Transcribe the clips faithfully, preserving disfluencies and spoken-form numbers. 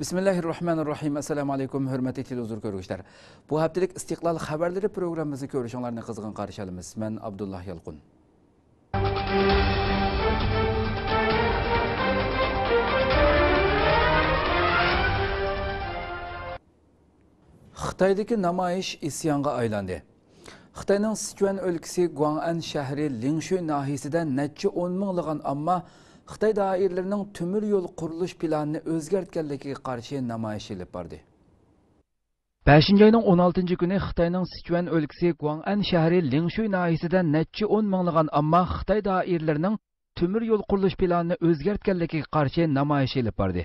بىسمىللاھىررەھمانىررەھىم. ئەسسالامۇ ئەلەيكۇم، ھۆرمەتلىك تېلېۋىزور كۆرگۈچىلەر. بۇ ھەپتىلىك ئىستىقلال خەۋەرلىرى پروگراممىمىزنى كۆرۈشۈڭلارنى قىزغىن قارشى ئالىمىز. مەن ئابدۇللا يالقۇن. خىتايدىكى نامايىش ئىسيانغا ئايلاندى. خىتاينىڭ سىچۈەن ئۆلكىسى گۇاڭئەن شەھىرى لىڭشۈي ناھىيىسىدە نەچچە ئون مىڭلىغان ئامما خىتاي دائىرىلىرىنىڭ تۆمۈر يول قۇرۇلۇش پىلانىنى ئۆزگەرتكەنلىكىگە قارشى نامايىش ئېلىپ باردى. بەشىنچى ئاينىڭ ئون ئالتىنچى كۈنى خىتاينىڭ سىچۈەن ئۆلكىسى گۇاڭئەن شەھىرى لىڭشۈي ناھىيىسىدە نەچچە ئون مىڭلىغان ئامما خىتاي دائىرىلىرىنىڭ تۆمۈر يول قۇرۇلۇش پىلانىنى ئۆزگەرتكەنلىكىگە قارشى نامايىش ئېلىپ باردى.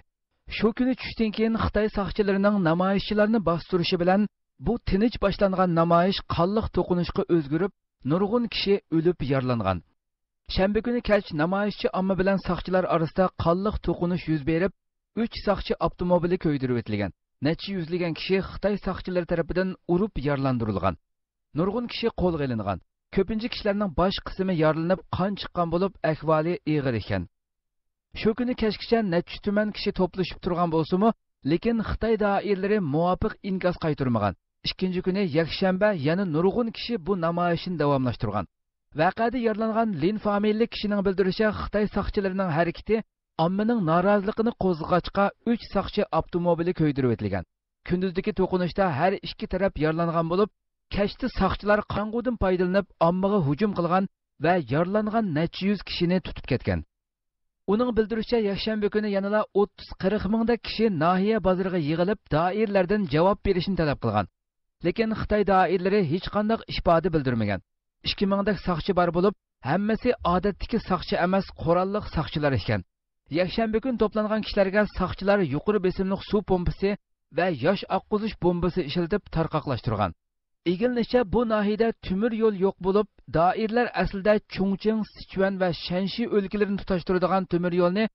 شۇ كۈنى چۈشتىن كېيىن خىتاي ساقچىلىرىنىڭ نامايىشچىلارنى باستۇرۇشى بىلەن بۇ تىنچ باشلانغان نامايىش قانلىق توقۇنۇشقا ئۆزگىرىپ، نۇرغۇن كىشى ئۆلۈپ يارىلانغان. شەنبە كۈنى كەچ نامايىشچى ئامما بىلەن ساقچىلار ئارىسىدا قانلىق توقۇنۇش يۈز بېرىپ، ئۈچ ساقچى ئاپتوموبىلى كۆيدۈرۈۋېتىلگەن. نەچچە يۈزلىگەن كىشى خىتاي ساقچىلىرى تەرىپىدىن ئۇرۇپ يارىلاندۇرۇلغان. نۇرغۇن كىشى قولغا ئېلىنغان. كۆپىنچە كىشىلەرنىڭ باش قىسمى يارىلىنىپ، قان چىققان بولۇپ، ئەھۋالى ئېغىر ئىكەن. شۇ كۈنى كەچكىچە نەچچە تۈمەن كىشى توپلىشىپ تۇرغان بولسىمۇ، لېكىن خىتاي دائىرىلىرى مۇۋاپىق ئىنكاس قايتۇرمىغان. ئىككىنچى كۈنى يەكشەنبە يەنە نۇرغۇن كىشى بۇ نامايىشنى داۋاملاشتۇرغان. ۋەقەدە يارىلانغان لىن فامىلىلىك كىشىنىڭ بىلدۈرۈشىچە، خىتاي ساقچىلىرىنىڭ ھەرىكىتى ئاممىنىڭ نارازىلىقىنى قوزغىغاچقا، ئۈچ ساقچى ئاپتوموبىلى كۆيدۈرۈۋېتىلگەن. كۈندۈزدىكى توقۇنۇشتا ھەر ئىككى تەرەپ يارىلانغان بولۇپ، كەچتە ساقچىلار قاراڭغۇدىن پايدىلىنىپ، ئاممىغا ھۇجۇم قىلغان ۋە يارىلانغان نەچچە يۈز كىشىنى تۇتۇپ كەتكەن. ئۇنىڭ بىلدۈرۈشىچە، يەكشەنبە كۈنى يەنىلا ئوتتۇز قىرىق مىڭدەك كىشى ناھىيە بازىرىغا يىغىلىپ، دائىرىلەردىن جاۋاب بېرىشنى تەلەپ قىلغان. لېكىن خىتاي دائىرىلىرى ھېچقانداق ئىپادە بىلدۈرمىگەن. ئىككى مىڭدەك ساقچى بار بولۇپ، ھەممىسى ئادەتتىكى ساقچى ئەمەس، قوراللىق ساقچىلار ئىكەن. يەكشەنبە كۈنى توپلانغان كىشىلەرگە ساقچىلار يۇقىرى بېسىملىق سۇ پومپىسى ۋە ياش ئاققۇزۇش بومبىسى ئىشلىتىپ تارقاقلاشتۇرغان. ئىگىلىنىشىچە، بۇ ناھىيىدە تۆمۈر يول يوق بولۇپ، دائىرىلەر ئەسلىدە چۇڭچىڭ، سىچۈەن ۋە شەنشى ئۆلكىلىرىنى تۇتاشتۇرىدىغان تۆمۈر يولنى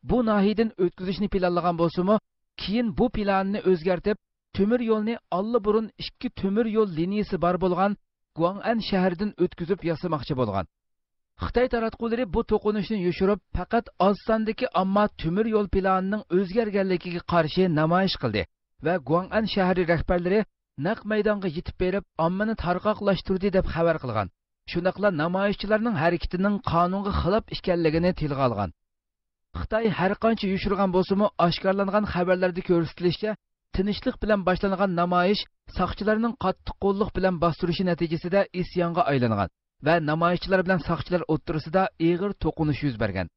بۇ ناھىيىدىن ئۆتكۈزۈشنى پىلانلىغان بولسىمۇ، كېيىن بۇ پىلانىنى ئۆزگەرتىپ، تۆمۈر يولنى ئاللىبۇرۇن ئىككى تۆمۈر يول لىنىيىسى بار بولغان گۇاڭئەن شەھىرىدىن ئۆتكۈزۈپ ياسىماقچى بولغان. خىتاي تاراتقۇلىرى بۇ توقۇنۇشنى يوشۇرۇپ، پەقەت ئاز ساندىكى ئامما تۆمۈر يول پىلانىنىڭ ئۆزگەرگەنلىكىگە قارشى نامايىش قىلدى ۋە گۇاڭئەن شەھىرى رەھبەرلىرى نەق مەيدانغا يېتىپ بېرىپ، ئاممىنى تارقاقلاشتۇردى دەپ خەۋەر قىلغان. شۇنداقلا نامايىشچىلارنىڭ ھەرىكىتىنىڭ قانۇنغا خىلاپ ئىكەنلىكىنى تىلغا ئالغان. خىتاي ھەر قانچە يوشۇرغان بولسىمۇ، ئاشكارىلانغان خەۋەرلەردە كۆرسىتىلىشىچە، تىنچلىق بىلەن باشلانغان نامايىش ساقچىلارنىڭ قاتتىق قوللۇق بىلەن باستۇرۇشى نەتىجىسىدە ئىسيانغا ئايلانغان ۋە نامايىشچىلار بىلەن ساقچىلار ئوتتۇرىسىدا ئېغىر توقۇنۇش يۈز بەرگەن.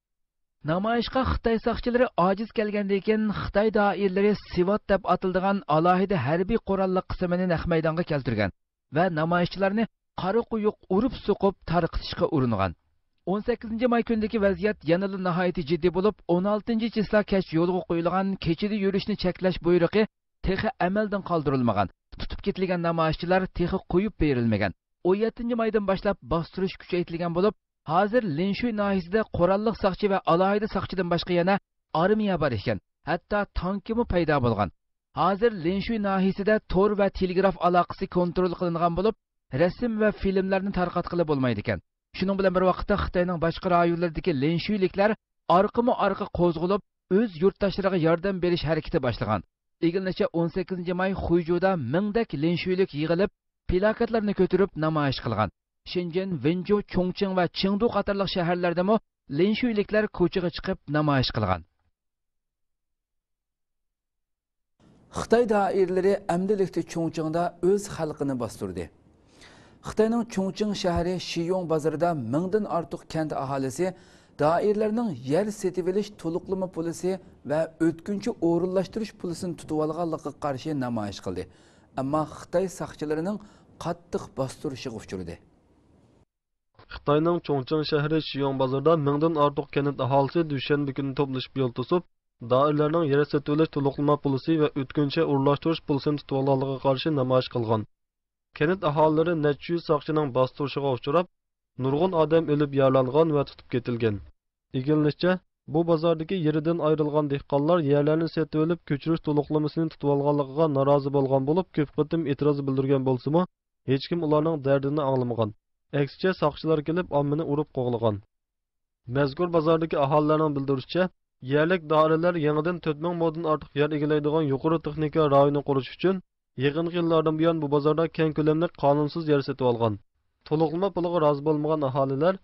نامايىشقا خىتاي ساقچىلىرى ئاجىز كەلگەندىن كېيىن، خىتاي دائىرىلىرى سىۋات دەپ ئاتىلىدىغان ئالاھىدە ھەربىي قوراللىق قىسمىنى نەق مەيدانغا كەلتۈرگەن ۋە نامايىشچىلارنى قارا قويۇق ئۇرۇپ سوقۇپ تارقىتىشقا ئۇرۇنغان. ئون سەككىزىنچى ماي كۈنىدىكى ۋەزىيەت يەنىلا ناھايىتى جىددىي بولۇپ، ئون ئالتىنچى چىسلا كەچ يولغا قويۇلغان كېچىدە يۈرۈشنى چەكلەش بۇيرۇقى تېخى ئەمەلدىن قالدۇرۇلمىغان. تۇتۇپ كېتىلگەن نامايىشچىلار تېخى قويۇپ بېرىلمىگەن. ئون يەتتىنچى مايدىن باشلاپ باستۇرۇش كۈچەيتىلگەن بولۇپ، ھازىر لىنشۈي ناھىيىسىدە قوراللىق ساقچى ۋە ئالاھىدە ساقچىدىن باشقا يەنە ئارمىيە بار ئىكەن. ھەتتا تانكىمۇ پەيدا بولغان. ھازىر لىنشۈي ناھىيىسىدە تور ۋە تېلېگراف ئالاقىسى كونترول قىلىنغان بولۇپ، رەسىم ۋە فىلىملەرنى تارقاتقىلى بولمايدىكەن. شۇنىڭ بىلەن بىر ۋاقىتتا، خىتاينىڭ باشقا رايونلىرىدىكى لىنشۈيلىكلەر ئارقىمۇ ئارقا قوزغىلىپ، ئۆز يۇرتداشلىرىغا ياردەم بېرىش ھەرىكىتى باشلىغان. ئىگىلىنىشىچە، ئون سەككىزىنچى ماي خۇيجۇدا مىڭدەك لىنشۈيلىك يىغىلىپ، پىلاكاتلارنى كۆتۈرۈپ نامايىش قىلغان. شېنجېن، ۋېنجۇ، چۇڭچىڭ ۋە چېڭدۇ قاتارلىق شەھەرلەردىمۇ لىنشۈيلىكلەر كوچىغا چىقىپ نامايىش قىلغان. خىتاي دائىرىلىرى ئەمدىلىكتە چۇڭچىڭدا ئۆز خەلقىنى باستۇردى. خىتاينىڭ چۇڭچىڭ شەھىرى شىيوڭ بازىرىدا مىڭدىن ئارتۇق كەنت ئاھالىسى دائىرىلەرنىڭ يەر سېتىۋېلىش تولۇقلىما پۇلىسى ۋە ئۆتكۈنچى ئورۇنلاشتۇرۇش پۇلىسىنى تۇتۇۋالغانلىقىغا قارشى نامايىش قىلدى. ئەمما خىتاي ساقچىلىرىنىڭ قاتتىق باستۇرۇشىغا ئۇچرىدى. خىتاينىڭ چۇڭچىڭ شەھىرى شىيوڭ بازىرىدا مىڭدىن ئارتۇق كەنت ئاھالىسى دۈشەنبە كۈنى توپلىشىپ يول توسۇپ، دائىرىلەرنىڭ يەر سېتىۋېلىش تولۇقلىما پۇلىسى ۋە ئۆتكۈنچى ئورۇنلاشتۇرۇش پۇلىسىنى تۇتۇۋالغانلىقىغا قارشى نامايىش قىلغان. كەنت ئاھالىلىرى نەچچە يۈز ساقچىنىڭ باستۇرۇشىغا ئۇچراپ، نۇرغۇن ئادەم ئۆلۈپ يارىلانغان ۋە تۇتۇپ كېتىلگەن. ئىگىلىنىشىچە، بۇ بازاردىكى يېرىدىن ئايرىلغان دېھقانلار يەرلەرنى سېتىۋېلىپ، كۆچۈرۈش تولۇقلىمىسىنى تۇتۇۋالغانلىقىغا نارازى بولغان بولۇپ، كۆپ قېتىم ئېتىراز بىلدۈرگەن بولسىمۇ، ھېچكىم ئۇلارنىڭ دەردىنى ئاڭلىمىغان. ئەكسىچە، ساقچىلار كېلىپ، ئاممىنى ئۇرۇپ قوغلىغان. مەزكۇر بازاردىكى ئاھالىلەرنىڭ بىلدۈرۈشىچە، يەرلىك دائىرىلەر يېڭىدىن تۆت مىڭ مودىن ئارتۇق يەر ئىگىلەيدىغان يۇقىرى تېخنىكا رايونى قۇرۇش ئۈچۈن يېقىنقى يىللاردىن بۇيان بۇ بازاردا كەڭ كۆلەملىك قانۇنسىز يەر سېتىۋالغان. تولۇقلىما پۇلىغا رازى بولمىغان ئاھالىلەر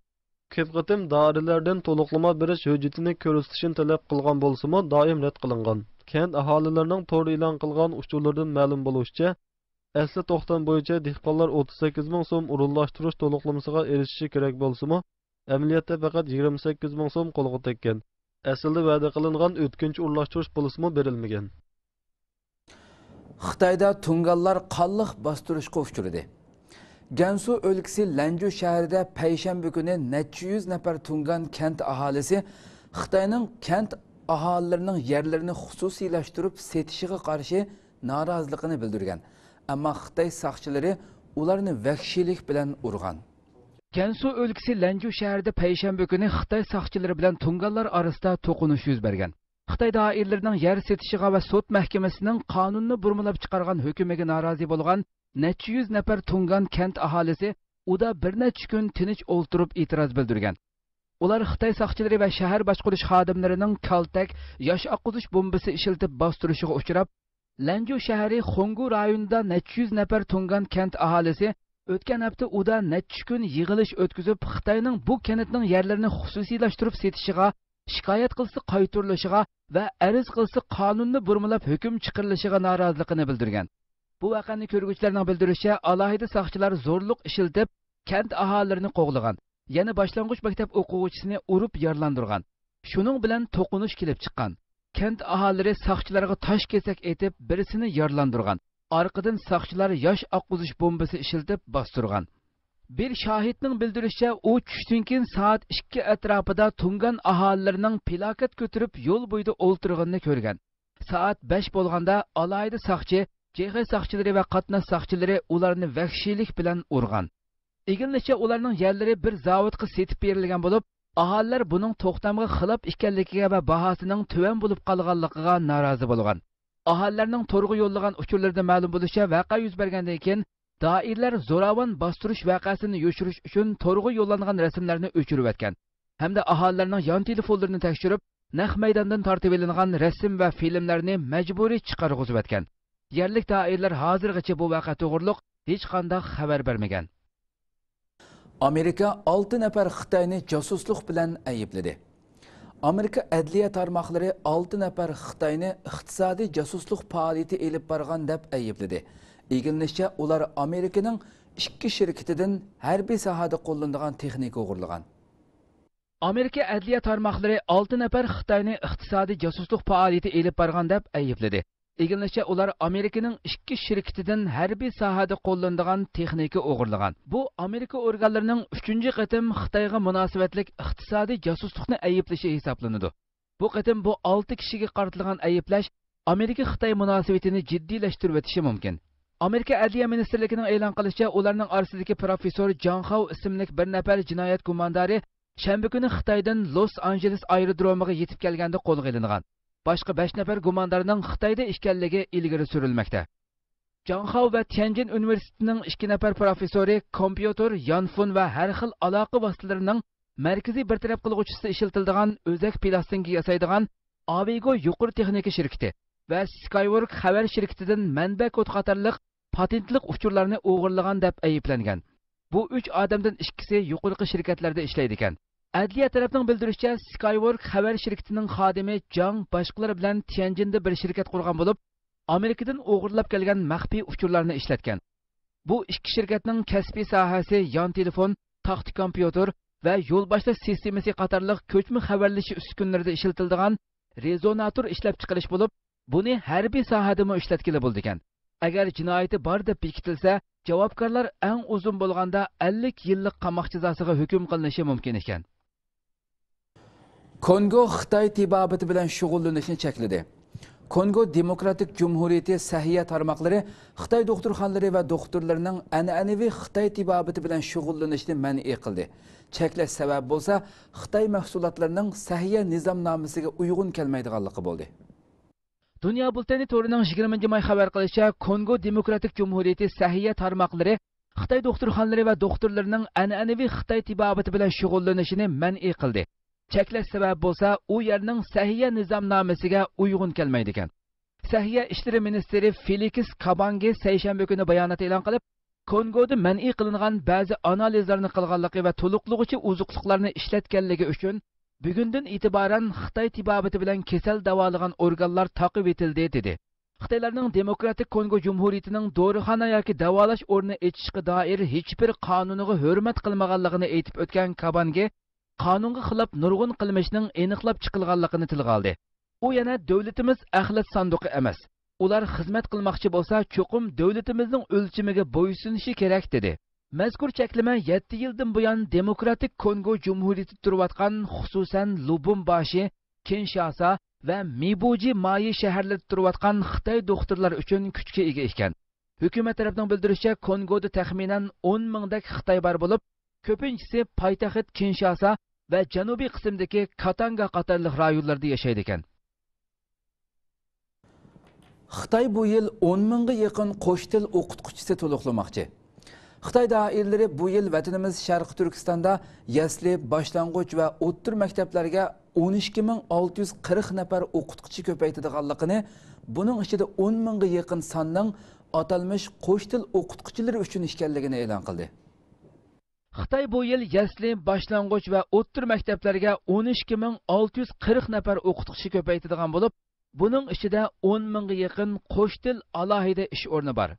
كۆپ قېتىم دائىرىلەردىن تولۇقلىما بېرىش ھۆججىتىنى كۆرسىتىشنى تەلەپ قىلغان بولسىمۇ، دائىم رەت قىلىنغان. كەنت ئاھالىلىرىنىڭ توردا ئېلان قىلغان ئۇچۇرلىرىدىن مەلۇم بولۇشىچە، ئەسلى توختام بويىچە دېھقانلار ئوتتۇز سەككىز مىڭ سوم ئورۇنلاشتۇرۇش تولۇقلىمىسىغا ئېرىشىشى كېرەك بولسىمۇ، ئەمەلىيەتتە پەقەت يىگىرمە سەككىز مىڭ سوم قولغا تەگكەن. ئەسلىدە ۋەدە قىلىنغان ئۆتكۈنچى ئورۇنلاشتۇرۇش پۇلىسىمۇ بېرىلمىگەن. خىتايدا تۇڭگانلار قانلىق باستۇرۇشقا ئۇچرىدى. گەنسۇ ئۆلكىسى لەنجۇ شەھىرىدە پەيشەنبە كۈنى نەچچە يۈز نەپەر تۇڭگان كەنت ئاھالىسى خىتاينىڭ كەنت ئاھالىلىرىنىڭ يەرلىرىنى خۇسۇسىيلاشتۇرۇپ سېتىشىغا قارشى نارازىلىقىنى بىلدۈرگەن. ئەمما خىتاي ساقچىلىرى ئۇلارنى ۋەھشىيلىك بىلەن ئۇرغان. گەنسۇ ئۆلكىسى لەنجۇ شەھىرىدە پەيشەنبە كۈنى خىتاي ساقچىلىرى بىلەن تۇڭگانلار ئارىسىدا توقۇنۇش يۈز بەرگەن. خىتاي دائىرىلىرىنىڭ يەر سېتىشىغا ۋە سوت مەھكىمىسىنىڭ قانۇننى بۇرمىلاپ چىقارغان ھۆكمىگە نارازى بولغان نەچچە يۈز نەپەر تۇڭگان كەنت ئاھالىسى ئۇدا بىر نەچچە كۈن تىنچ ئولتۇرۇپ ئېتىراز بىلدۈرگەن. ئۇلار خىتاي ساقچىلىرى ۋە شەھەر باشقۇرۇش خادىملىرىنىڭ كالتەك، ياش ئاققۇزۇش بومبىسى ئىشلىتىپ باستۇرۇشىغا ئۇچراپ، لەنجۇ شەھىرى خۇڭگۇ رايونىدا نەچچە يۈز نەپەر تۇڭگان كەنت ئاھالىسى ئۆتكەن ھەپتە ئۇدا نەچچە كۈن يىغىلىش ئۆتكۈزۈپ، خىتاينىڭ بۇ كەنتنىڭ يەرلىرىنى خۇسۇسىيلاشتۇرۇپ سېتىشىغا شىكايەت قىلسا قايتۇرۇلۇشىغا ۋە ئەرز قىلسا قانۇننى بۇرمىلاپ ھۆكۈم چىقىرىلىشىغا نارازىلىقىنى بىلدۈرگەن. بۇ ۋەقەنى كۆرگۈچىلەرنىڭ بىلدۈرۈشىچە، ئالاھىدە ساقچىلار زورلۇق ئىشلىتىپ، كەنت ئاھالىلىرىنى قوغلىغان، يەنە باشلانغۇچ مەكتەپ ئوقۇغۇچىسىنى ئۇرۇپ يارىلاندۇرغان. شۇنىڭ بىلەن توقۇنۇش كېلىپ چىققان. كەنت ئاھالىلىرى ساقچىلارغا تاش كېسەك ئېتىپ، بىرسىنى يارىلاندۇرغان. ئارقىدىن ساقچىلار ياش ئاققۇزۇش بومبىسى ئىشلىتىپ باستۇرغان. بىر شاھىتنىڭ بىلدۈرۈشىچە، ئۇ چۈشتىن كېيىن سائەت ئىككى ئەتراپىدا تۇڭگان ئاھالىلىرىنىڭ پىلاكەت كۆتۈرۈپ يول بويىدا ئولتۇرغىنىنى كۆرگەن. سائەت بەش بولغاندا ئالاھىدە ساقچى، جېخې ساقچىلىرى ۋە قاتناش ساقچىلىرى ئۇلارنى ۋەھشىيلىك بىلەن ئۇرغان. ئىگىلىنىشىچە، ئۇلارنىڭ يەرلىرى بىر زاۋۇتقا سېتىپ بېرىلگەن بولۇپ، ئاھالىلەر بۇنىڭ توختامغا خىلاپ ئىكەنلىكىگە ۋە باھاسىنىڭ تۆۋەن بولۇپ قالغانلىقىغا نارازى بولغان. ئاھالىلەرنىڭ تورغا يوللىغان ئۇچۇرلىرىدىن مەلۇم بولۇشىچە، ۋەقە يۈز بەرگەندىن كېيىن دائىرىلەر زوراۋان باستۇرۇش ۋەقەسىنى يوشۇرۇش ئۈچۈن تورغا يوللانغان رەسىملەرنى ئۆچۈرۈۋەتكەن ھەمدە ئاھالىلەرنىڭ يان تېلېفونلىرىنى تەكشۈرۈپ، نەق مەيداندىن تارتىۋېلىنغان رەسىم ۋە فىلىملەرنى مەجبۇرىي چىقارغۇزۇۋەتكەن. يەرلىك دائىرىلەر ھازىرغىچە بۇ ۋەقە توغرۇلۇق ھېچقانداق خەۋەر بەرمىگەن. ئامېرىكا ئالتە نەپەر خىتاينى جاسۇسلۇق بىلەن ئەيىبلىدى. ئامېرىكا ئەدلىيە تارماقلىرى ئالتە نەپەر خىتاينى ئىقتىسادىي جاسۇسلۇق پائالىيىتى ئېلىپ بارغان دەپ ئەيىبلىدى. ئىگىلىنىشىچە، ئۇلار ئامېرىكىنىڭ ئىككى شىركىتىدىن ھەربىي ساھەدە قوللىنىدىغان تېخنىكا ئوغرىلىغان. ئامېرىكا ئەدلىيە تارماقلىرى ئالتە نەپەر خىتاينى ئىقتىسادىي جاسۇسلۇق پائالىيىتى ئېلىپ بارغان دەپ ئەيىبلىدى. ئىگىلىنىشىچە، ئۇلار ئامېرىكىنىڭ ئىككى شىركىتىدىن ھەربىي ساھەدە قوللىنىدىغان تېخنىكا ئوغرىلىغان. بۇ ئامېرىكا ئورگانلىرىنىڭ ئۈچىنچى قېتىم خىتايغا مۇناسىۋەتلىك ئىقتىسادىي جاسۇسلۇقنى ئەيىبلىشى ھېسابلىنىدۇ. بۇ قېتىم بۇ ئالتە كىشىگە قارىتىلغان ئەيىبلەش ئامېرىكا-خىتاي مۇناسىۋىتىنى جىددىيلەشتۈرۈۋېتىشى مۇمكىن. ئامېرىكا ئەدلىيە مىنىستىرلىكىنىڭ ئېلان قىلىشىچە، ئۇلارنىڭ ئارىسىدىكى پروفېسسور جاڭ خاۋ ئىسىملىك بىر نەپەر جىنايەت گۇماندارى شەنبە كۈنى خىتايدىن لوس ئانژېلېس ئايرودرومىغا يېتىپ كەلگەندە قولغا ئېلىنغان. باشقا بەش نەپەر گۇماندارنىڭ خىتايدا ئىكەنلىكى ئىلگىرى سۈرۈلمەكتە. جاڭ خاۋ ۋە تيەنجىن ئۇنىۋېرسىتېتىنىڭ ئىككى نەپەر پروفېسسورى كومپيۇتېر، يانفون ۋە ھەر خىل ئالاقە ۋاسىتىلىرىنىڭ مەركىزىي بىر تەرەپ قىلغۇچىسىدا ئىشلىتىلىدىغان ئۆزەك پىلاستىنكا ياسايدىغان ئاۋىگو يۇقىرى تېخنىكا شىركىتى ۋە سكايۋورك خەۋەر شىركىتىدىن مەنبە كودى قاتارلىق پاتېنتلىق ئۇچۇرلارنى ئوغرىلىغان دەپ ئەيىبلەنگەن. بۇ ئۈچ ئادەمدىن ئىككىسى يۇقىرىقى شىركەتلەردە ئىشلەيدىكەن. ئەدلىيە تەرەپنىڭ بىلدۈرۈشىچە، سكايۋورك خەۋەر شىركىتىنىڭ خادىمى جاڭ باشقىلار بىلەن تيەنجىندە بىر شىركەت قۇرغان بولۇپ، ئامېرىكىدىن ئوغرىلاپ كەلگەن مەخپىي ئۇچۇرلارنى ئىشلەتكەن. بۇ ئىككى شىركەتنىڭ كەسپىي ساھەسى يان تېلېفون، تاختا كومپيۇتېر ۋە يول باشلاش سىستېمىسى قاتارلىق كۆچمە خەۋەرلىشىش ئۈسكۈنىلىرىدە ئىشلىتىلىدىغان رېزوناتور ئىشلەپچىقىرىش بولۇپ، بۇنى ھەربىي ساھەدىمۇ ئىشلەتكىلى بولىدىكەن. ئەگەر جىنايىتى بار دەپ بېكىتىلسە، جاۋابكارلار ئەڭ ئۇزۇن بولغاندا ئەللىك يىللىق قاماق جازاسىغا ھۆكۈم قىلىنىشى مۇمكىن ئىكەن. كونگو خىتاي تېبابىتى بىلەن شۇغۇللىنىشنى چەكلىدى. كونگو دېموكراتىك جۇمھۇرىيىتى سەھىيە تارماقلىرى خىتاي دوختۇرخانىلىرى ۋە دوختۇرلىرىنىڭ ئەنئەنىۋى خىتاي تېبابىتى بىلەن شۇغۇللىنىشنى مەنئى قىلدى. چەكلەش سەۋەبى بولسا خىتاي مەھسۇلاتلىرىنىڭ سەھىيە نىزامنامىسىگە ئۇيغۇن كەلمەيدىغانلىقى بولدى. دۇنيا بۈلتېنى تورىنىڭ يىگىرمىنچى ماي خەۋەر قىلىشىچە، كونگو دېموكراتىك جۇمھۇرىيىتى سەھىيە تارماقلىرى خىتاي دوختۇرخانىلىرى ۋە دوختۇرلىرىنىڭ ئەنئەنىۋى خىتاي تېبابىتى بىلەن شۇغۇللىنىشىنى مەنئى قىلدى. چەكلەش سەۋەبى بولسا ئۇ يەرنىڭ سەھىيە نىزامنامىسىگە ئۇيغۇن كەلمەيدىكەن. سەھىيە ئىشلىرى مىنىستىرى فېلىكس كابانگې سەيشەنبە كۈنى بايانات ئېلان قىلىپ، كونگودا مەنئى قىلىنغان بەزى ئانالىزلارنى قىلغانلىقى ۋە تولۇقلىغۇچى ئوزۇقلۇقلارنى ئىشلەتكەنلىكى ئۈچۈن بۈگۈندىن ئېتىبارەن خىتاي تېبابىتى بىلەن كېسەل داۋالىغان ئورگانلار تاقىۋېتىلدى، دېدى. خىتايلارنىڭ دېموكراتىك كونگو جۇمھۇرىيىتىنىڭ دورىخانا ياكى داۋالاش ئورنى ئېچىشقا دائىر ھېچبىر قانۇنىغا ھۆرمەت قىلمىغانلىقىنى ئېيتىپ ئۆتكەن كابانگې، قانۇنغا خىلاپ نۇرغۇن قىلمىشنىڭ ئېنىقلاپ چىقىلغانلىقىنى تىلغا ئالدى. ئۇ يەنە، دۆلىتىمىز ئەخلەت ساندۇقى ئەمەس. ئۇلار خىزمەت قىلماقچى بولسا، چوقۇم دۆلىتىمىزنىڭ ئۆلچىمىگە بويسۇنۇشى كېرەك، دېدى. مەزكۇر چەكلىمە يەتتە يىلدىن بۇيان دېموكراتىك كونگو جۇمھۇرىيىتىدە تۇرۇۋاتقان، خۇسۇسەن، لۇبۇمباشى، كىنشاسا ۋە مىبۇجى مايى شەھەرلىرىدە تۇرۇۋاتقان خىتاي دوختۇرلار ئۈچۈن كۈچكە ئىگە ئىكەن. ھۆكۈمەت تەرەپنىڭ بىلدۈرۈشىچە، كونگودا تەخمىنەن ئون مىڭدەك خىتاي بار بولۇپ، كۆپىنچىسى پايتەخت كىنشاسا ۋە جەنۇبىي قىسىمدىكى كاتانگا قاتارلىق رايونلاردا ياشايدىكەن. خىتاي بۇ يىل ئون مىڭغا يېقىن قوش تىل ئوقۇتقۇچىسى تولۇقلىماقچى. خىتاي دائىرىلىرى بۇ يىل ۋەتىنىمىز شەرقىي تۈركىستاندا يەسلى، باشلانغۇچ ۋە ئوتتۇرا مەكتەپلەرگە ئون ئىككى مىڭ ئالتە يۈز قىرىق نەپەر ئوقۇتقۇچى كۆپەيتىدىغانلىقىنى، بۇنىڭ ئىچىدە ئون مىڭغا يېقىن ساننىڭ ئاتالمىش قوش تىل ئوقۇتقۇچىلىرى ئۈچۈن ئىكەنلىكىنى ئېلان قىلدى. خىتاي بۇ يىل يەسلى، باشلانغۇچ ۋە ئوتتۇرا مەكتەپلەرگە ئون ئىككى مىڭ ئالتە يۈز قىرىق نەپەر ئوقۇتقۇچى كۆپەيتىدىغان بولۇپ، بۇنىڭ ئىچىدە ئون مىڭغا يېقىن قوش تىل ئالاھىدە ئىش ئورنى بار.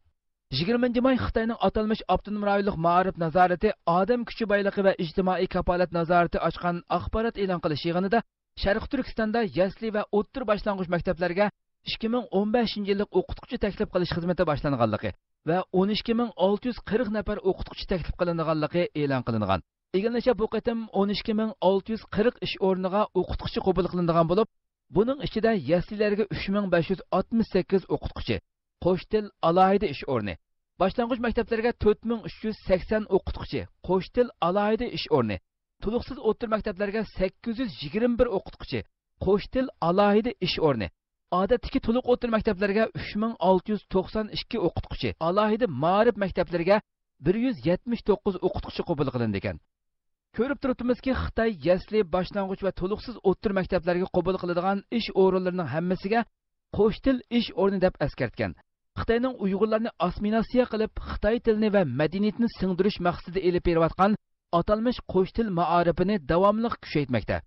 يىگىرمىنچى ماي خىتاينىڭ ئاتالمىش ئاپتونوم رايونلۇق مائارىپ نازارىتى ئادەم كۈچى بايلىقى ۋە ئىجتىمائىي كاپالەت نازارىتى ئاچقان ئاخبارات ئېلان قىلىش يىغىنىدا شەرقىي تۈركىستاندا يەسلى ۋە ئوتتۇرا باشلانغۇچ مەكتەپلەرگە ئىككى مىڭ ئون بەشىنچى يىللىق ئوقۇتقۇچى تەكلىپ قىلىش خىزمىتى باشلانغانلىقى ۋە ئون ئىككى مىڭ ئالتە يۈز قىرىق نەپەر ئوقۇتقۇچى تەكلىپ قىلىنغانلىقى ئېلان قىلىنغان. ئىگىلىنىشىچە، بۇ قېتىم ئون ئىككى مىڭ ئالتە يۈز قىرىق ئىش ئورنىغا ئوقۇتقۇچى قوبۇل قىلىنىدىغان بولۇپ، بۇنىڭ ئىچىدە يەسلىلەرگە ئۈچ مىڭ بەش يۈز ئاتمىش سەككىز ئوقۇتقۇچى، قوش تىل ئالاھىدە ئىش ئورنى، باشلانغۇچ مەكتەپلەرگە تۆت مىڭ ئۈچ يۈز سەكسەن ئوقۇتقۇچى، قوش تىل ئالاھىدە ئىش ئورنى، تولۇقسىز ئوتتۇرا مەكتەپلەرگە سەككىز يۈز يىگىرمە بىر ئوقۇتقۇچى، قوش تىل ئالاھىدە ئىش ئورنى، ئادەتتىكى تولۇق ئوتتۇرا مەكتەپلەرگە ئۈچ مىڭ ئالتە يۈز توقسان ئىككى ئوقۇتقۇچى، ئالاھىدە مائارىپ مەكتەپلىرىگە بىر يۈز يەتمىش توققۇز ئوقۇتقۇچى قوبۇل قىلىندىكەن. كۆرۈپ تۇرۇپتىمىزكى، خىتاي يەسلى، باشلانغۇچ ۋە تولۇقسىز ئوتتۇرا مەكتەپلەرگە قوبۇل قىلىدىغان ئىش ئورۇنلىرىنىڭ ھەممىسىگە قوش تىل ئىش ئورنى دەپ ئەسكەرتكەن. خىتاينىڭ ئۇيغۇرلارنى ئاسسىمىلياتسىيە قىلىپ، خىتاي تىلىنى ۋە مەدەنىيىتىنى سىڭدۈرۈش مەقسىتىدە ئېلىپ بېرىۋاتقان ئاتالمىش قوش تىل مائارىپىنى داۋاملىق كۈچەيتمەكتە.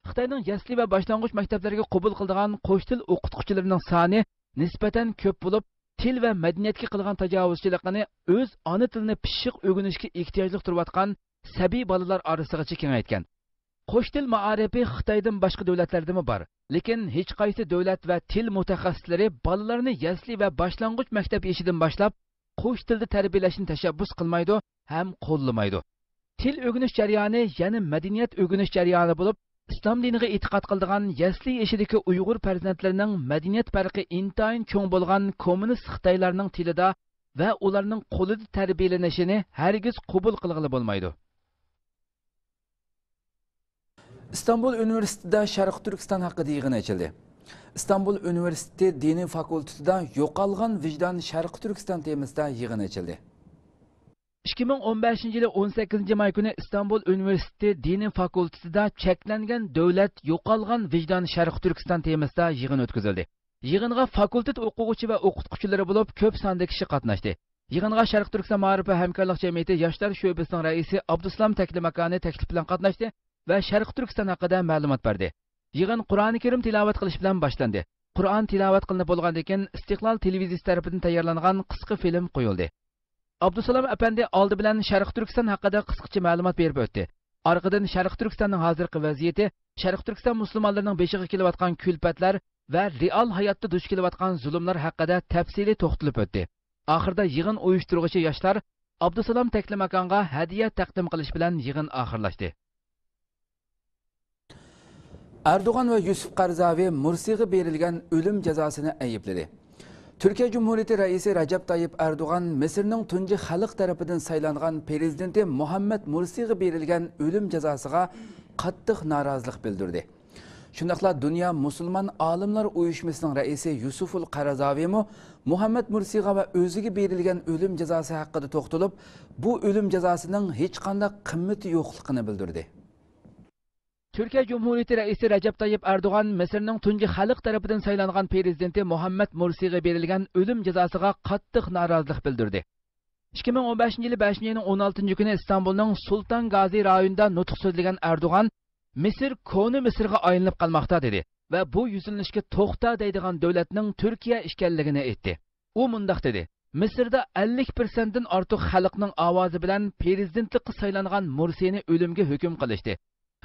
خىتاينىڭ يەسلى ۋە باشلانغۇچ مەكتەپلەرگە قوبۇل قىلىدىغان قوش تىل ئوقۇتقۇچىلىرىنىڭ سانى نىسبەتەن كۆپ بولۇپ، تىل ۋە مەدەنىيەتكە قىلغان تاجاۋۇزچىلىقىنى ئۆز ئانا تىلىنى پىششىق ئۆگىنىشكە ئېھتىياجلىق تۇرۇۋاتقان سەبىي بالىلار ئارىسىغىچە كېڭەيتكەن. قوش تىل مائارىپى خىتايدىن باشقا دۆلەتلەردىمۇ بار، لېكىن ھېچقايسى دۆلەت ۋە تىل مۇتەخەسسىسلىرى بالىلارنى يەسلى ۋە باشلانغۇچ مەكتەپ يېشىدىن باشلاپ قوش تىلدا تەربىيەلەشنى تەشەببۇس قىلمايدۇ ھەم قوللىمايدۇ. تىل ئۆگىنىش جەريانى يەنە مەدەنىيەت ئۆگىنىش جەريانى بولۇپ، ئىسلام دىنىغا ئېتىقاد قىلىدىغان يەسلى يېشىدىكى ئۇيغۇر پەرزەنتلىرىنىڭ مەدەنىيەت پەرقى ئىنتايىن چوڭ بولغان كوممۇنىست خىتايلارنىڭ تىلىدا ۋە ئۇلارنىڭ قولىدا تەربىيەلىنىشىنى ھەرگىز قوبۇل قىلغىلى بولمايدۇ. ئىستانبۇل ئۇنىۋېرسىتېتىدا شەرقىي تۈركىستان ھەققىدە يىغىن ئېچىلدى. ئىستانبۇل ئۇنىۋېرسىتېتى دىنىي فاكۇلتېتىدا يوقالغان ۋىجدان شەرقىي تۈركىستان تېمىسىدا يىغىن ئېچىلدى. ئىككى مىڭ ئون بەشىنچى يىلى ئون سەككىزىنچى ماي كۈنى ئىستانبۇل ئۇنىۋېرسىتېتى دىنىي فاكۇلتېتىدا چەكلەنگەن دۆلەت يوقالغان ۋىجدان شەرقىي تۈركىستان تېمىسىدا يىغىن ئۆتكۈزۈلدى. يىغىنغا فاكۇلتېت ئوقۇغۇچى ۋە ئوقۇتقۇچىلىرى بولۇپ كۆپ ساندا كىشى قاتناشتى. يىغىنغا شەرقىي تۈركىستان مائارىپى ھەمكارلىق جەمئىيىتى ياشلار شۆبىسىنىڭ رەئىسى ئابدۇسالام تەكلىماكانى تەكلىپ بىلەن قاتناشتى ۋە شەرقىي تۈركىستان ھەققىدە مەلۇمات بەردى. يىغىن قۇرئانى كەرىم تىلاۋەت قىلىش بىلەن باشلاندى. قۇرئان تىلاۋەت قىلىنىپ بولغاندىن كېيىن، ئىستىقلال تېلېۋىزىيىسى تەرىپىدىن تەييارلانغان قىسقا فىلىم قويۇلدى. ئابدۇسالام ئەپەندى ئالدى بىلەن شەرقىي تۈركىستان ھەققىدە قىسقىچە مەلۇمات بېرىپ ئۆتتى. ئارقىدىن شەرقىي تۈركىستاننىڭ ھازىرقى ۋەزىيىتى، شەرقىي تۈركىستان مۇسۇلمانلىرىنىڭ بېشىغا كېلىۋاتقان كۈلپەتلەر ۋە رېئال ھاياتتا دۇچ كېلىۋاتقان زۇلۇملار ھەققىدە تەپسىلىي توختىلىپ ئۆتتى. ئاخىرىدا يىغىن ئۇيۇشتۇرغۇچى ياشلار ئابدۇسالام تەكلىماكانغا ھەدىيە تەقدىم قىلىش بىلەن يىغىن ئاخىرلاشتى. ئەردوغان ۋە يۈسۈپ قەرزاۋى مۇرسىغا بېرىلگەن ئۆلۈم جازاسىنى ئەيىبلىدى. تۈركىيە جۇمھۇرىيىتى رەئىسى رەجەپ تايىپ ئەردوغان مىسىرنىڭ تۇنجى خەلق تەرىپىدىن سايلانغان پىرېزىدېنتى مۇھەممەد مۇرسىغا بېرىلگەن ئۆلۈم جازاسىغا قاتتىق نارازىلىق بىلدۈردى. شۇنداقلا دۇنيا مۇسۇلمان ئالىملار ئۇيۇشمىسىنىڭ رەئىسى يۈسۈفۇل قەرزاۋىمۇ مۇھەممەد مۇرسىغا ۋە ئۆزىگە بېرىلگەن ئۆلۈم جازاسى ھەققىدە توختىلىپ، بۇ ئۆلۈم جازاسىنىڭ ھېچقانداق قىممىتى يوقلۇقىنى بىلدۈردى. تۈركىيە جۇمھۇرىيىتى رەئىسى رەجەپ تايىپ ئەردوغان مىسىرنىڭ تۇنجى خەلق تەرىپىدىن سايلانغان پىرېزىدېنتى مۇھەممەد مۇرسىغا بېرىلگەن ئۆلۈم جازاسىغا قاتتىق نارازىلىق بىلدۈردى. ئىككى مىڭ ئون بەشىنچى يىلى بەشىنچى ئاينىڭ ئون ئالتىنچى كۈنى ئىستانبۇلنىڭ سۇلتان گازى رايونىدا نۇتۇق سۆزلىگەن ئەردوغان، مىسىر كونا مىسىرغا ئايلىنىپ قالماقتا، دېدى ۋە بۇ يۈزلىنىشكە توختا دەيدىغان دۆلەتنىڭ تۈركىيە ئىكەنلىكىنى ئېيتتى. ئۇ مۇنداق دېدى، مىسىردا ئەللىك پىرسەنتتىن ئارتۇق خەلقنىڭ ئاۋازى بىلەن پىرېزىدېنتلىققا سايلانغان مۇرسىنى ئۆلۈمگە ھۆكۈم قىلىشتى.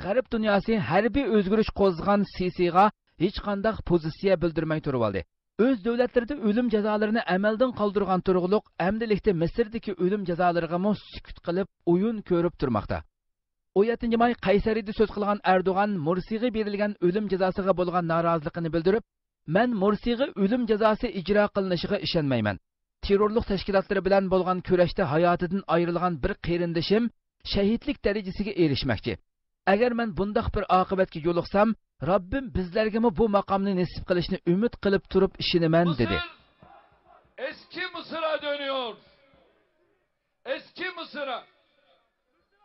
غەرب دۇنياسى ھەربىي ئۆزگىرىش قوزغىغان سىسىغا ھېچقانداق پوزىتسىيە بىلدۈرمەي تۇرۇۋالدى. ئۆز دۆلەتلىرىدە ئۆلۈم جازالىرىنى ئەمەلدىن قالدۇرغان تۇرۇقلۇق، ئەمدىلىكتە مىسىردىكى ئۆلۈم جازالىرىغىمۇ سۈكۈت قىلىپ ئويۇن كۆرۈپ تۇرماقتا. ئون يەتتىنچى ماي قەيسەرىدە سۆز قىلغان ئەردوغان مۇرسىغا بېرىلگەن ئۆلۈم جازاسىغا بولغان نارازىلىقىنى بىلدۈرۈپ، مەن مۇرسىغا ئۆلۈم جازاسى ئىجرا قىلىنىشىغا ئىشەنمەيمەن. تېررورلۇق تەشكىلاتلىرى بىلەن بولغان كۈرەشتە ھاياتىدىن ئايرىلغان بىر قېرىندىشىم شەھىتلىك دەرىجىسىگە ئېرىشمەكچى. ئەگەر مەن بۇنداق بىر ئاقىۋەتكە يولۇقسام، رەببىم بىزلەرگىمۇ بۇ ماقامنى نېسىپ قىلىشنى ئۈمىد قىلىپ تۇرۇپ ئىشىنىمەن، دېدى. Mısır eski Mısır'a dönüyor. Eski Mısır'a.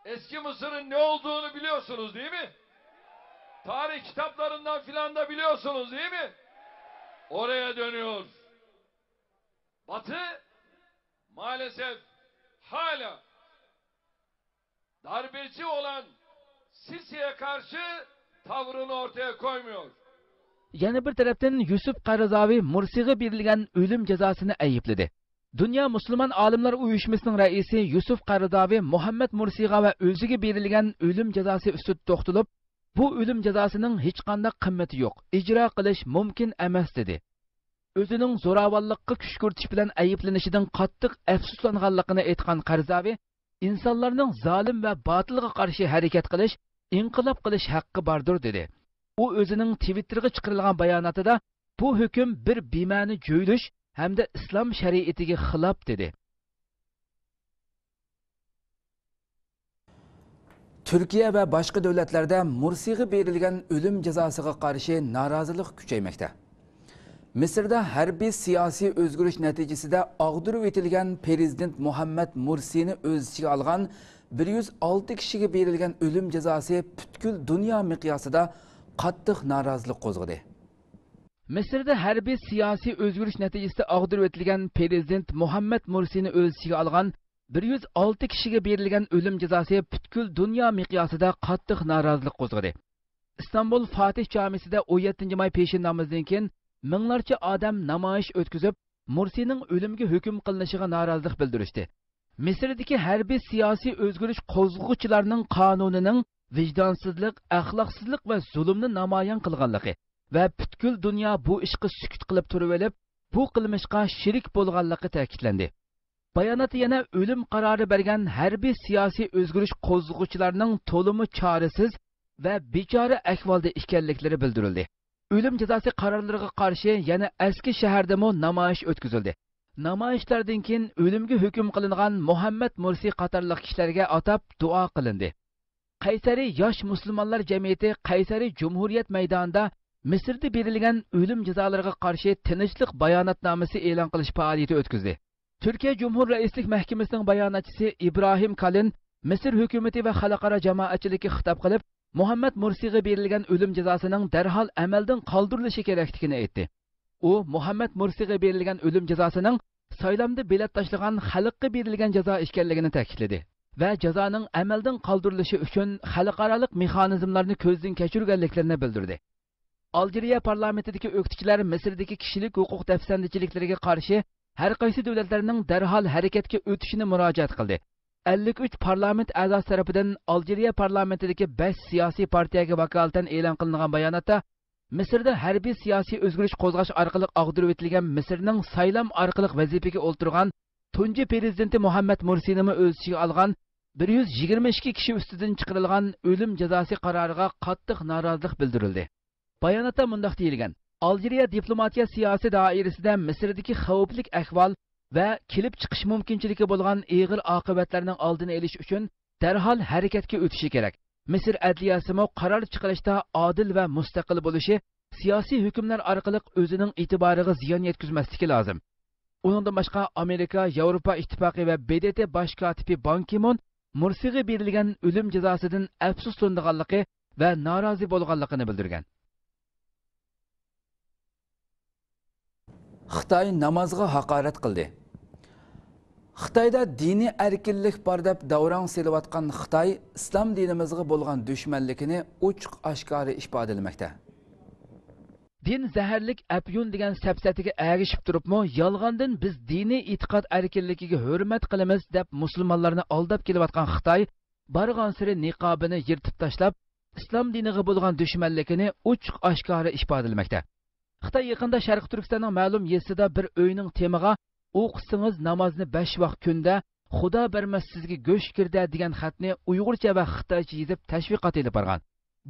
Eski Mısır'ın ne olduğunu biliyorsunuz, değil mi? Tarih kitaplarından filan da biliyorsunuz, değil mi? Oraya dönüyor. Batı maalesef hala darbeci olan Sisi'ye karşı tavrını ortaya koymuyor. يەنە بىر تەرەپتىن، يۈسۈپ قەرزاۋى مۇرسىغا بېرىلگەن ئۆلۈم جازاسىنى ئەيىبلىدى. دۇنيا مۇسۇلمان ئالىملار ئۇيۇشمىسىنىڭ رەئىسى يۈسۈپ قەرزاۋى مۇھەممەد مۇرسىغا ۋە ئۆزىگە بېرىلگەن ئۆلۈم جازاسى ئۈستىدە توختىلىپ، بۇ ئۆلۈم جازاسىنىڭ ھېچقانداق قىممىتى يوق، ئىجرا قىلىش مۇمكىن ئەمەس، دېدى. ئۆزىنىڭ زوراۋانلىققا كۈشكۈرتۈش بىلەن ئەيىبلىنىشىدىن قاتتىق ئەپسۇسلانغانلىقىنى ئېيتقان قەرزاۋى، ئىنسانلارنىڭ زالىم ۋە باتىلغا قارشى ھەرىكەت قىلىش، ئىنقىلاب قىلىش ھەققى باردۇر، دېدى. ئۇ ئۆزىنىڭ تىۋىتتېرغا چىقىرىلغان باياناتىدا، بۇ ھۆكۈم بىر بىمەنە جۆيلۈش ھەمدە ئىسلام شەرىئىتىگە خىلاپ، دېدى. تۈركىيە ۋە باشقا دۆلەتلەردە مۇرسىغا بېرىلگەن ئۆلۈم جازاسىغا قارشى نارازىلىق كۈچەيمەكتە. مىسىردا ھەربىي سىياسىي ئۆزگىرىش نەتىجىسىدە ئاغدۇرۇۋېتىلگەن پىرېزىدېنت مۇھەممەد مۇرسىنى ئۆز ئىچىگە ئالغان بىر يۈز ئالتە كىشىگە بېرىلگەن ئۆلۈم جازاسى پۈتكۈل دۇنيا مىقياسىدا قاتتىق نارازىلىق قوزغىدى. مىسىردا ھەربىي سىياسىي ئۆزگىرىش نەتىجىسىدە ئاغدۇرۇۋېتىلگەن پىرېزىدېنت مۇھەممەد مۇرسىنى ئۆز ئىچىگە ئالغان بىر يۈز ئالتە كىشىگە بېرىلگەن ئۆلۈم جازاسى پۈتكۈل دۇنيا مىقياسىدا قاتتىق نارازىلىق قوزغىدى. ئىستانبۇل فاتىھ جامىسىدا ئون يەتتىنچى ماي پېشىن نامىزىدىن كېيىن مىڭلارچە ئادەم نامايىش ئۆتكۈزۈپ، مۇرسىنىڭ ئۆلۈمگە ھۆكۈم قىلىنىشىغا نارازىلىق بىلدۈرۈشتى. مىسىردىكى ھەربىي سىياسىي ئۆزگىرىش قوزغىغۇچىلارنىڭ قانۇنىنىڭ ۋىجدانسىزلىق، ئەخلاقسىزلىق ۋە زۇلۇمنى نامايان قىلغانلىقى ۋە پۈتكۈل دۇنيا بۇ ئىشقا سۈكۈت قىلىپ تۇرۇۋېلىپ، بۇ قىلمىشقا شېرىك بولغانلىقى تەكىتلەندى. باياناتتا يەنە ئۆلۈم قارارى بەرگەن ھەربىي سىياسىي ئۆزگىرىش قوزغىغۇچىلارنىڭ تولىمۇ چارىسىز ۋە بىچارە ئەھۋالدا ئىكەنلىكلىرى بىلدۈرۈلدى. ئۆلۈم جازاسى قارارلىرىغا قارشى يەنە ئەسكى شەھەردىمۇ نامايىش ئۆتكۈزۈلدى. نامايىشلاردىن كېيىن ئۆلۈمگە ھۆكۈم قىلىنغان مۇھەممەد مۇرسى قاتارلىق كىشىلەرگە ئاتاپ دۇئا قىلىندى. قەيسەرى ياش مۇسۇلمانلار جەمئىيىتى قەيسەرى جۇمھۇرىيەت مەيدانىدا مىسىردا بېرىلگەن ئۆلۈم جازالىرىغا قارشى تىنچلىق باياناتنامىسى ئېلان قىلىش پائالىيىتى ئۆتكۈزدى. تۈركىيە جۇمھۇر رەئىسلىك مەھكىمىسىنىڭ باياناتچىسى ئىبراھىم كالىن مىسىر ھۆكۈمىتى ۋە خەلقئارا جامائەتچىلىككە خىتاب قىلىپ، مۇھەممەد مۇرسىغا بېرىلگەن ئۆلۈم جازاسىنىڭ دەرھال ئەمەلدىن قالدۇرۇلۇشى كېرەكلىكىنى ئېيتتى. ئۇ مۇھەممەد مۇرسىغا بېرىلگەن ئۆلۈم جازاسىنىڭ سايلامدا بېلەت تاشلىغان خەلققە بېرىلگەن جازا ئىكەنلىكىنى تەكىتلىدى ۋە جازانىڭ ئەمەلدىن قالدۇرۇلۇشى ئۈچۈن خەلقئارالىق مېخانىزملارنى كۆزدىن كەچۈرگەنلىكلىرىنى بىلدۈردى. ئالجىرىيە پارلامېنتىدىكى ئۆكتىچىلەر مىسىردىكى كىشىلىك ھوقۇق دەپسەندىچىلىكلىرىگە قارشى ھەر قايسى دۆلەتلەرنىڭ دەرھال ھەرىكەتكە ئۆتۈشىنى مۇراجىئەت قىلدى. ئەللىك ئۈچ پارلامېنت ئەزاسى تەرىپىدىن ئالجىرىيە پارلامېنتىدىكى بەش سىياسىي پارتىيەگە ۋاكالىتەن ئېلان قىلىنغان باياناتتا، مىسىردا ھەربىي سىياسىي ئۆزگىرىش قوزغاش ئارقىلىق ئاغدۇرۇۋېتىلگەن مىسىرنىڭ سايلام ئارقىلىق ۋەزىپىگە ئولتۇرغان تۇنجى پىرېزىدېنتى مۇھەممەد مۇرسىنىمۇ ئۆز ئىچىگە ئالغان بىر يۈز يىگىرمە ئىككى كىشى ئۈستىدىن چىقىرىلغان ئۆلۈم جازاسى قارارىغا قاتتىق نارازىلىق بىلدۈرۈلدى. باياناتتا مۇنداق دېيىلگەن: ئالجىرىيە دىپلوماتىيە سىياسىي دائىرىسىدە مىسىردىكى خەۋپلىك ئەھۋال ۋە كېلىپ چىقىش مۇمكىنچىلىكى بولغان ئېغىر ئاقىۋەتلەرنىڭ ئالدىنى ئېلىش ئۈچۈن دەرھال ھەرىكەتكە ئۆتۈشى كېرەك. مىسىر ئەدلىيەسىمۇ قارار چىقىرىشتا ئادىل ۋە مۇستەقىل بولۇشى، سىياسىي ھۆكۈملەر ئارقىلىق ئۆزىنىڭ ئېتىبارىغا زىيان يەتكۈزمەسلىكى لازىم. ئۇنىڭدىن باشقا، ئامېرىكا، ياۋروپا ئىتتىپاقى ۋە ب د ت باش كاتىپى بان كى مون مۇرسىغا بېرىلگەن ئۆلۈم جازاسىدىن ئەپسۇسلىنىدىغانلىقى ۋە نارازى بولغانلىقىنى بىلدۈرگەن. خىتاي نامازغا ھاقارەت قىلدى. خىتايدا دىنىي ئەركىنلىك بار دەپ داۋراڭ سېلىۋاتقان خىتاي ئىسلام دىنىمىزغا بولغان دۈشمەنلىكىنى ئوچۇق ئاشكارا ئىپادىلىمەكتە. دىن زەھەرلىك ئەپيۈن دېگەن سەپسەتىگە ئەگىشىپ تۇرۇپمۇ، يالغاندىن بىز دىنىي ئېتىقاد ئەركىنلىكىگە ھۆرمەت قىلىمىز دەپ مۇسۇلمانلارنى ئالداپ كېلىۋاتقان خىتاي بارغانسېرى نىقابىنى يىرتىپ تاشلاپ، ئىسلام دىنىغا بولغان دۈشمەنلىكىنى ئوچۇق ئاشكارا ئىپادىلىمەكتە. خىتاي يېقىندا شەرقىي تۈركىستاننىڭ مەلۇم يېزىسىدا بىر ئۆينىڭ تېمىغا «ئوقۇسىڭىز نامازنى بەش ۋاق كۈندە، خۇدا بەرمەس سىزگە گۆش كىردە» دېگەن خەتنى ئۇيغۇرچە ۋە خىتايچە يېزىپ تەشۋىقات ئېلىپ بارغان.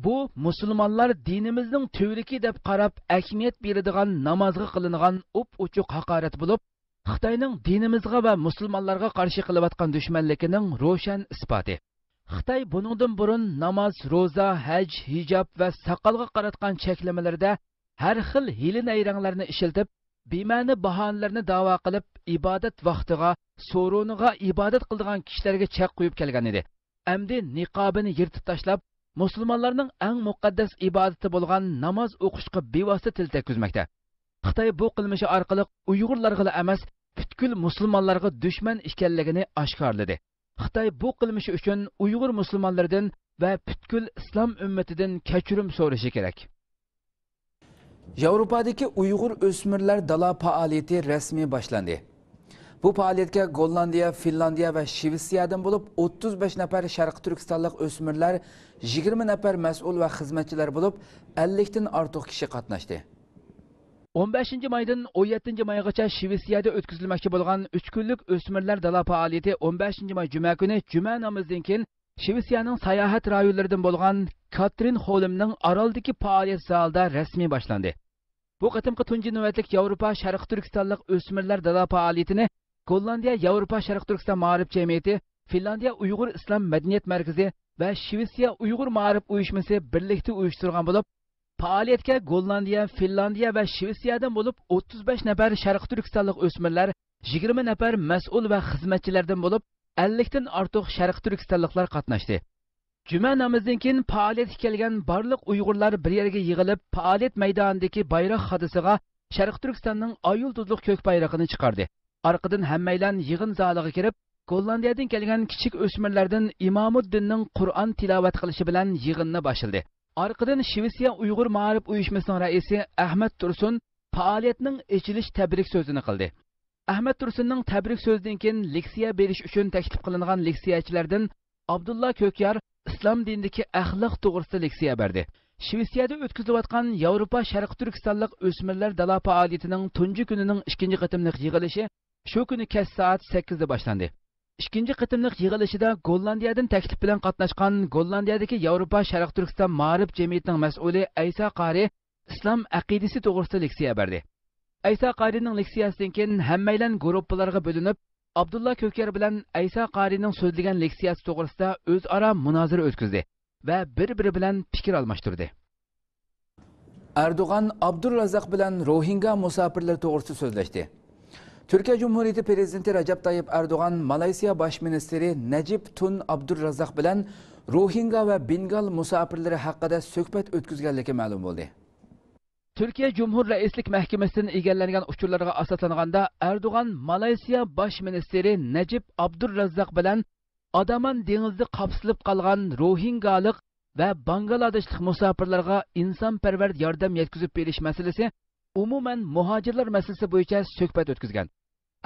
بۇ مۇسۇلمانلار دىنىمىزنىڭ تۈۋرۈكى دەپ قاراپ ئەھمىيەت بېرىدىغان نامازغا قىلىنغان ئوپئوچۇق ھاقارەت بولۇپ، خىتاينىڭ دىنىمىزغا ۋە مۇسۇلمانلارغا قارشى قىلىۋاتقان دۈشمەنلىكىنىڭ روشەن ئىسپاتى. خىتاي بۇنىڭدىن بۇرۇن ناماز، روزا، ھەج، ھىجاب ۋە ساقالغا قاراتقان چەكلىمىلىرىدە ھەر خىل ھىيلە-نەيرەڭلەرنى ئىشلىتىپ، بىمەنە باھانىلەرنى داۋا قىلىپ، ئىبادەت ۋاقتىغا، سورۇنىغا ئىبادەت قىلىدىغان كىشىلەرگە چەك قويۇپ كەلگەن ئىدى. ئەمدى نىقابىنى يىرتىپ تاشلاپ، مۇسۇلمانلارنىڭ ئەڭ مۇقەددەس ئىبادىتى بولغان ناماز ئوقۇشقا بىۋاسىتە تىل تەگكۈزمەكتە. خىتاي بۇ قىلمىشى ئارقىلىق ئۇيغۇرلارغىلا ئەمەس، پۈتكۈل مۇسۇلمانلارغا دۈشمەن ئىكەنلىكىنى ئاشكارىلىدى. خىتاي بۇ قىلمىشى ئۈچۈن ئۇيغۇر مۇسۇلمانلىرىدىن ۋە پۈتكۈل ئىسلام ئۈممىتىدىن كەچۈرۈم سورىشى كېرەك. ياۋروپادىكى ئۇيغۇر ئۆسمۈرلەر دالا پائالىيىتى رەسمىي باشلاندى. بۇ پائالىيەتكە گوللاندىيە، فىنلاندىيە ۋە شىۋېتسىيەدىن بولۇپ ئوتتۇز بەش نەپەر شەرقىي تۈركىستانلىق ئۆسمۈرلەر، يىگىرمە نەپەر مەسئۇل ۋە خىزمەتچىلەر بولۇپ، ئەللىكتىن ئارتۇق كىشى قاتناشتى. ئون بەشىنچى مايدىن ئون يەتتىنچى مايغىچە شىۋېتسىيەدە ئۆتكۈزۈلمەكچى بولغان ئۈچ كۈنلۈك ئۆسمۈرلەر دالا پائالىيىتى ئون بەشىنچى ماي جۈمە كۈنى جۈمە نامىزىدىن كېيىن شىۋېتسىيەنىڭ ساياھەت رايونلىرىدىن بولغان كاترىن خولمنىڭ ئارالدىكى پائالىيەت زالىدا رەسمىي باشلاندى. بۇ قېتىمقى تۇنجى نۆۋەتلىك ياۋروپا شەرقىي تۈركىستانلىق ئۆسمۈرلەر دالا پائالىيىتىنى گوللاندىيە ياۋروپا شەرقىي تۈركىستان مائارىپ جەمئىيىتى، فىنلاندىيە ئۇيغۇر ئىسلام مەدەنىيەت مەركىزى ۋە شىۋېتسىيە ئۇيغۇر مائارىپ ئۇيۇشمىسى بىرلىكتە ئۇيۇشتۇرغان بولۇپ، پائالىيەتكە گوللاندىيە، فىنلاندىيە ۋە شىۋېتسىيەدىن بولۇپ ئوتتۇز بەش نەپەر شەرقىي تۈركىستانلىق ئۆسمۈرلەر، يىگىرمە نەپەر مەسئۇل ۋە خىزمەتچىلەردىن بولۇپ ئەللىكتىن ئارتۇق شەرقىي تۈركىستانلىقلار قاتناشتى. جۈمە نامىزىدىن كېيىن پائالىيەتكە كەلگەن بارلىق ئۇيغۇرلار بىر يەرگە يىغىلىپ، پائالىيەت مەيدانىدىكى بايراق خادىسىغا شەرقىي تۈركىستاننىڭ ئاي يۇلتۇزلۇق كۆك بايرىقىنى چىقاردى. ئارقىدىن ھەممەيلەن يىغىن زالىغا كىرىپ، گوللاندىيەدىن كەلگەن كىچىك ئۆسمۈرلەردىن ئىمامۇددىننىڭ قۇرئان تىلاۋەت قىلىشى بىلەن يىغىننى باشلىدى. ئارقىدىن شىۋېتسىيە ئۇيغۇر مائارىپ ئۇيۇشمىسىنىڭ رەئىسى ئەھمەت تۇرسۇن پائالىيەتنىڭ ئېچىلىش تەبرىك سۆزىنى قىلدى. ئەھمەت تۇرسۇننىڭ تەبرىك سۆزىدىن كېيىن لېكسىيە بېرىش ئۈچۈن تەكلىپ قىلىنغان لېكسىيەچىلەردىن ئابدۇللا كۆكيار ئىسلام دىنىدىكى ئەخلاق توغرىسىدا لېكسىيە بەردى. شىۋېتسىيەدە ئۆتكۈزۈلۈۋاتقان ياۋروپا شەرقىي تۈركىستانلىق ئۆسمۈرلەر دالا پائالىيىتىنىڭ تۇنجى كۈنىنىڭ ئىككىنچى قېتىملىق يىغىلىشى شۇ كۈنى كەچ سائەت سەككىزدە باشلاندى. ئىككىنچى قېتىملىق يىغىلىشىدا گوللاندىيەدىن تەكلىپ بىلەن قاتناشقان گوللاندىيەدىكى ياۋروپا شەرقىي تۈركىستان مائارىپ جەمئىيىتىنىڭ مەسئۇلى ئەيسا قارى ئىسلام ئەقىدىسى توغرىسىدا لېكسىيە بەردى. ئەيسا قارىنىڭ لېكسىيەسىدىن كېيىن ھەممەيلەن گۇرۇپپىلارغا بۆلۈنۈپ، ئابدۇللا كۆكيار بىلەن ئەيسا قارىنىڭ سۆزلىگەن لېكسىيەسى توغرىسىدا ئۆزئارا مۇنازىرە ئۆتكۈزدى ۋە بىر-بىرى بىلەن پىكىر ئالماشتۇردى. ئەردوغان ئابدۇرازاق بىلەن روھىنگا مۇساپىرلىرى توغرىسىدا سۆزلەشتى. تۈركىيە جۇمھۇرىيىتى پىرېزىدېنتى رەجەپ تايىپ ئەردوغان مالايسىيا باش مىنىستىرى نەجىپ تۇن ئابدۇرازاق بىلەن روھىنگا ۋە بېنگال مۇساپىرلىرى ھەققىدە سۆھبەت ئۆتكۈزگەنلىكى مەلۇم بولدى. تۈركىيە جۇمھۇر رەئىسلىك مەھكىمىسىدىن ئىگىلەنگەن ئۇچۇرلارغا ئاساسلانغاندا، ئەردوغان مالايسىيا باش مىنىستىرى نەجىپ ئابدۇرازاق بىلەن ئادامان دېڭىزىدا قاپسىلىپ قالغان روھىنگالىق ۋە باڭگلادېشلىق مۇساپىرلارغا ئىنسانپەرۋەر ياردەم يەتكۈزۈپ بېرىش مەسىلىسى، ئومۇمەن مۇھاجىرلار مەسىلىسى بويىچە سۆھبەت ئۆتكۈزگەن.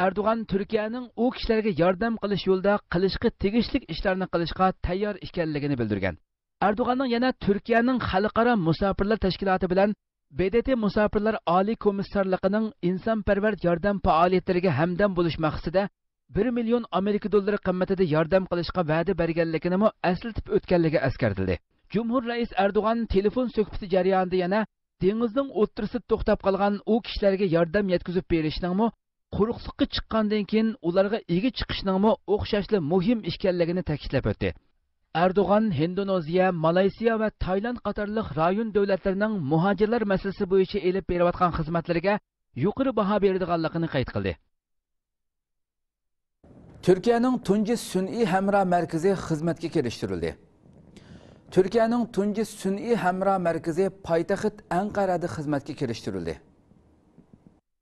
ئەردوغان تۈركىيەنىڭ ئۇ كىشىلەرگە ياردەم قىلىش يولىدا قىلىشقا تېگىشلىك ئىشلارنى قىلىشقا تەييار ئىكەنلىكىنى بىلدۈرگەن. ئەردوغاننىڭ يەنە تۈركىيەنىڭ خەلقئارا مۇساپىرلار تەشكىلاتى بىلەن ب د ت مۇساپىرلار ئالىي كومىسسارلىقىنىڭ ئىنسانپەرۋەر ياردەم پائالىيەتلىرىگە ھەمدەم بولۇش مەقسىتىدە بىر مىليون ئامېرىكا دوللىرى قىممىتىدە ياردەم قىلىشقا ۋەدە بەرگەنلىكىنىمۇ ئەسلىتىپ ئۆتكەنلىكى ئەسكەرتىلدى. جۇمھۇر رەئىس ئەردوغان تېلېفون سۆھبىتى جەريانىدا يەنە دېڭىزنىڭ ئوتتۇرىسىدا توختاپ قالغان ئۇ كىشىلەرگە ياردەم يەتكۈزۈپ بېرىشنىڭمۇ، قۇرۇقلۇققا چىققاندىن كېيىن ئۇلارغا ئىگە چىقىشنىڭمۇ ئوخشاشلا مۇھىم ئىكەنلىكىنى تەكىتلەپ ئۆتتى. ئەردوغان ھىندونېزىيە، مالايسىيا ۋە تايلاند قاتارلىق رايون دۆلەتلىرىنىڭ مۇھاجىرلار مەسىلىسى بويىچە ئېلىپ بېرىۋاتقان خىزمەتلىرىگە يۇقىرى باھا بېرىدىغانلىقىنى قەيت قىلدى. تۈركىيەنىڭ تۇنجى سۈنئىي ھەمراھ مەركىزى خىزمەتكە كىرىشتۈرۈلدى. تۈركىيەنىڭ تۇنجى سۈنئىي ھەمراھ مەركىزى پايتەخت ئەنقەرەدە خىزمەتكە كىرىشتۈرۈلدى.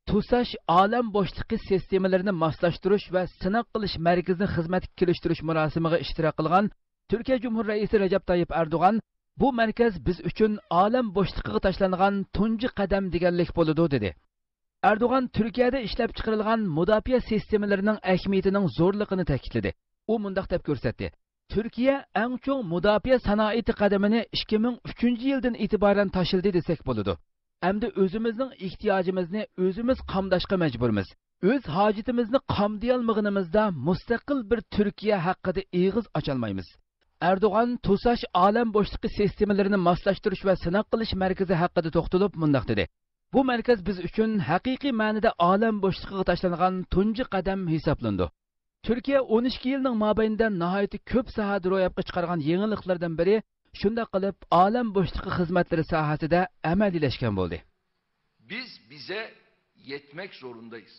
توساش ئالەم بوشلۇقى سىستېمىلىرىنى ماسلاشتۇرۇش ۋە سىناق قىلىش مەركىزىنى خىزمەتكە كىرىشتۈرۈش مۇراسىمىغا ئىشتىراك قىلغان تۈركىيە جۇمھۇر رەئىسى رەجەپ تايىپ ئەردوغان، بۇ مەركەز بىز ئۈچۈن ئالەم بوشلۇقىغا تاشلانغان تۇنجى قەدەم دېگەنلىك بولىدۇ، دېدى. ئەردوغان تۈركىيەدە ئىشلەپچىقىرىلغان مۇداپىئە سىستېمىلىرىنىڭ ئەھمىيىتىنىڭ زورلۇقىنى تەكىتلىدى. ئۇ مۇنداق دەپ كۆرسەتتى: تۈركىيە ئەڭ چوڭ مۇداپىئە سانائىتى قەدىمىنى ئىككى مىڭ ئۈچىنچى يىلدىن ئېتىبارەن تاشلىدى دېسەك بولىدۇ. ئەمدى ئۆزىمىزنىڭ ئېھتىياجىمىزنى ئۆزىمىز قامداشقا مەجبۇرمىز. ئۆز ھاجىتىمىزنى قامدىيالمىغىنىمىزدا مۇستەقىل بىر تۈركىيە ھەققىدە ئېغىز ئاچالمايمىز. ئەردوغان توساش ئالەم بوشلۇقى سىستېمىلىرىنى ماسلاشتۇرۇش ۋە سىناق قىلىش مەركىزى ھەققىدە توختىلىپ مۇنداق دېدى: بۇ مەركەز بىز ئۈچۈن ھەقىقىي مەنىدە ئالەم بوشلۇقىغا تاشلانغان تۇنجى قەدەم ھېسابلىنىدۇ. تۈركىيە ئون ئىككى يىلنىڭ مابەينىدە ناھايىتى كۆپ ساھەدە روياپقا چىقارغان يېڭىلىقلىرىدىن بىرى، شۇنداق قىلىپ ئالەم بوشلۇقى خىزمەتلىرى ساھەسىدە ئەمەلىيلەشكەن بولدى. Biz bize yetmek zorundayız.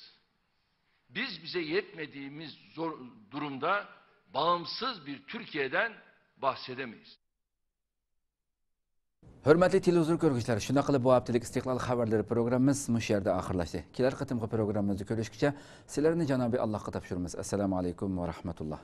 Biz bize yetmediğimiz zor durumda bağımsız bir Türkiye'den bahsedemeyiz. ھۆرمەتلىك تېلېۋىزور كۆرگۈچىلەر، شۇنداق قىلىپ بۇ ھەپتىلىك ئىستىقلال خەۋەرلىرى پروگراممىمىز مۇشۇ يەردە ئاخىرلاشتى. كېلەر قېتىمقى پروگراممىمىزدا كۆرۈشكىچە سىلەرنى جانابى ئاللاھقا تاپشۇرىمىز. ئەسسالامۇ ئەلەيكۇم ۋە رەھمەتۇللا.